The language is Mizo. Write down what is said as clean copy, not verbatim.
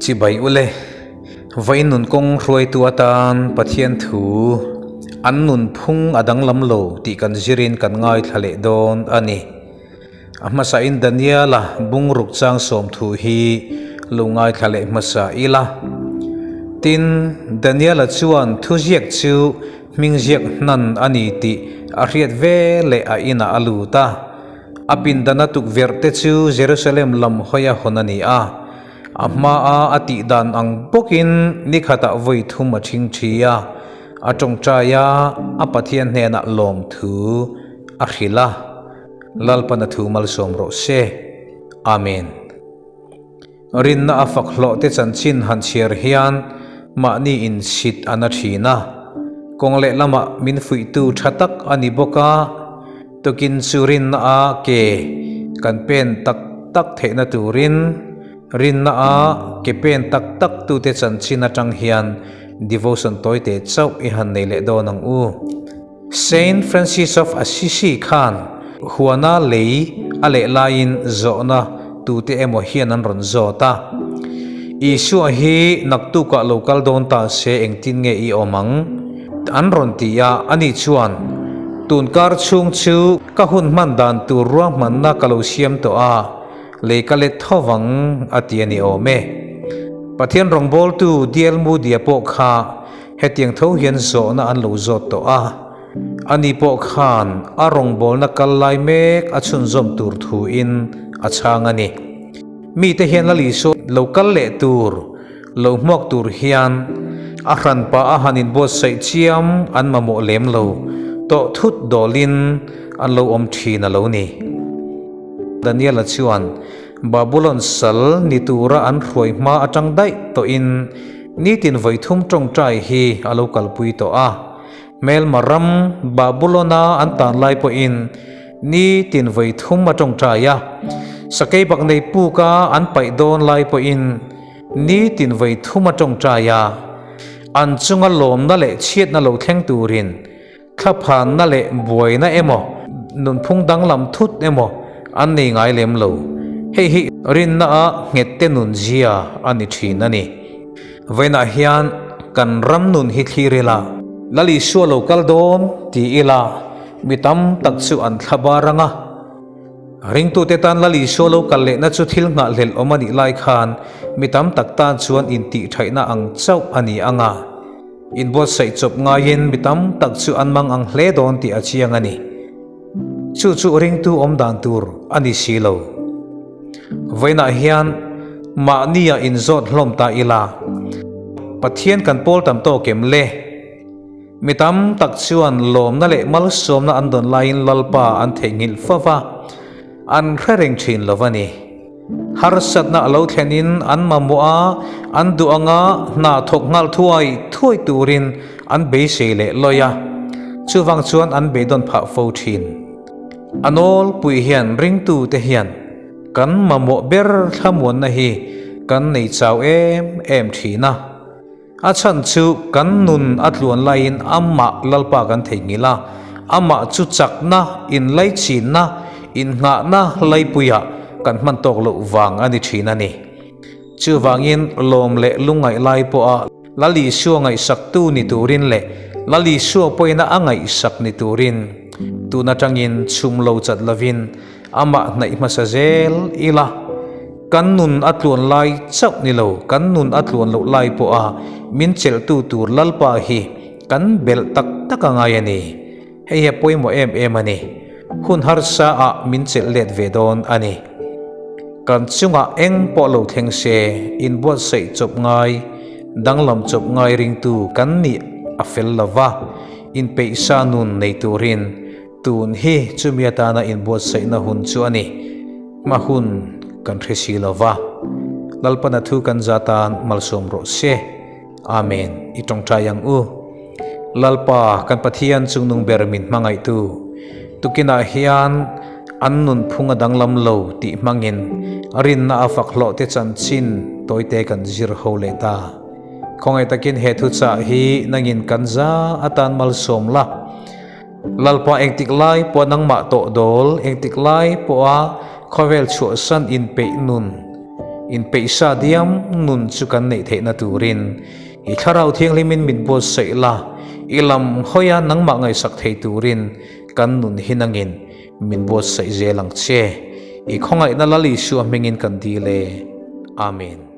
Chibai ule, Vawiin nun kawng hruaitu atan Pathian thu an nunphung a danglam lo tih kan zirin kan ngaithla leh dawn a ni. A hmasain Daniela bungruk chang sawmthu hi lo ngaithla leh hmasa ila. Tin, Daniela chuan thuziak chu hming ziak hnan a ni tih a hriat ve leh a inah a lut a. A pindana tukverh te chu Jerusalem lam hawi a hawn a ni a, a hmaa a tih dan ang bawkin ni khatah vawi thum a ṭhing ṭhi a, a ṭawngṭai a, a Pathian hnenah lawmthu a hrilh a, Lalpan a thu malsawm rawh se. Amen. Rinna a fak hlawh te chanchin han chhiar hian mahni insit a na thin a, kawng lehlamah min fuihtu tha tak a ni bawk a, tukin chu rinna a ke kan pen tak tak theihna turin rinna a ke pen tak tak tute chanchin atang hian devotion tawite chauh i han nei leh dawn ang u. Saint Francis of Assisi khan huana lei a leh laiin zawhna tute emaw hian an rawn zawt a, Isua hi naktukah lo kal dawn ta se engtin nge i awm ang? An rawn ti a, ani chuan, Tunkar chhung chu ka hun hman dan tur ruahmanna ka lo siam tawh a, lei ka let tho vang a ti a ni awm e. Pathian rawngbawltu D.L. Moody-a pawh kha Hetiang tho hian zawhna an lo zawt tawh a, ani pawh khan a rawngbawlna kal lai mek a chhunzawm tur thuin a chhang a ni. Mite hian Lal Isua lo kal leh tur, lo hmuak tur hian a hranpa a han inbuatsaih chiam an mamawh lem lo tawh thut dawlin an lo awm thin a lo ni. Daniela chuan Babulon sal ni tura an hruai hma atang daih tawhin nitin vawi thum tawngtai hi a lo kalpui tawh a. Hmelma ram Babulona an tan lai pawhin nitin vawi thum a tawngtai a. Sakei bak nei puka an paih dawn lai pawhin nitin vawi thum a tawngtai a. An chunga lawmna leh chhiatna lo thleng turin Thlaphanna leh buaina emaw, nunphung danglam thut emaw an nei ngai lem lo. Hei hi rinna a nghet te nun zia a ni thin a ni. Vawiinah hian kan ram nun hi thlir ila, Lal Isua lo kal dawn ti ila mi tam tak chu an thla bar ang a. Ringtute tan Lal Isua lo kal lehna chu thil nghahhlelh awm a nih lai khan mi tam tak tan chuan intihṭhaihna ang chauh a ni ang a. Inbuatsaih chawp ngaiin mi tam tak chu an mang ang hle dawn tih a chiang a ni. Chu chu ringtu awm dan tur a ni si lo. Vawiinah hian mahnia inzawt hlawm ta ila, Pathian kan pawl tam tawk em le? Mi tam tak chuan lawmna leh malsawmna an dawn laiin Lalpa an theihnghilh fo va, an hre reng thin lo a ni. Harsatna a lo thlenin an mamawh a, an duh anga hna thawk nghal thuai thuai turin an beisei leh lawi a, chuvang chuan an beidawn phah fo thin. A nawlpui hian ringtute hian kan mamawh ber thlamuanna hi kan nei chau em em thin a. A chhan chu kan nun a tluan laiin amah Lalpa kan theihnghilh a, amah chu chakna, inlaichinna, innghahna laipuiah kan hman tawk loh vang a ni thin a ni. Chuvangin lawm leh lungngaih lai pawha Lal Isua ngaihsaktu ni turin leh Lal Isua pawhina a ngaihsak ni turin tun atangin chhum lo chat lovin Amah hnaih hmasa zel ila, kan nun a tluan lai chauh ni lo, kan nun a tluan loh lai pawha min chelhtu tur Lalpa hi kan belh tak tak a ngai a ni. Hei hi a pawimawh em em a ni. Hun harsa ah min chelh let ve dawn a ni. Kan chungah eng pawh lo thleng se, inbuatsaih chawp ngai, danglam chawp ngai ringtu kan nih a fel lo va, inpeihsa nun nei turin Tun hi chumi atana inbuatsaihna hun chu a ni. Hma hun kan hre si lo va. Lalpana thu kan za tan malsawm rawh se. Amen. I tawngtai ang u. Lalpa, kan Pathian chungnung ber min hmangaihtu, tukinah hian an nunphung a danglam lo tih hmangin rinna a fak hlawh te chanchin tawite kan zir ho leh ta. Khawngaih takin he thuchah hi nangin kan za atan malsawm la. Lalpa engtik lai pawh nangmah tawh dawl, engtik lai pawha khawvel chhuahsan inpeih nun, Inpeihsa diam nun chu kan neih theihna turin i Thlarau Thianghlimin min buatsaih la, i lam hawia nangmah ngaihsak thei turin kan nun hi nangin min buatsaih zel ang che. I khawngaihna Lal Isua hmingin kan dil e. Amen.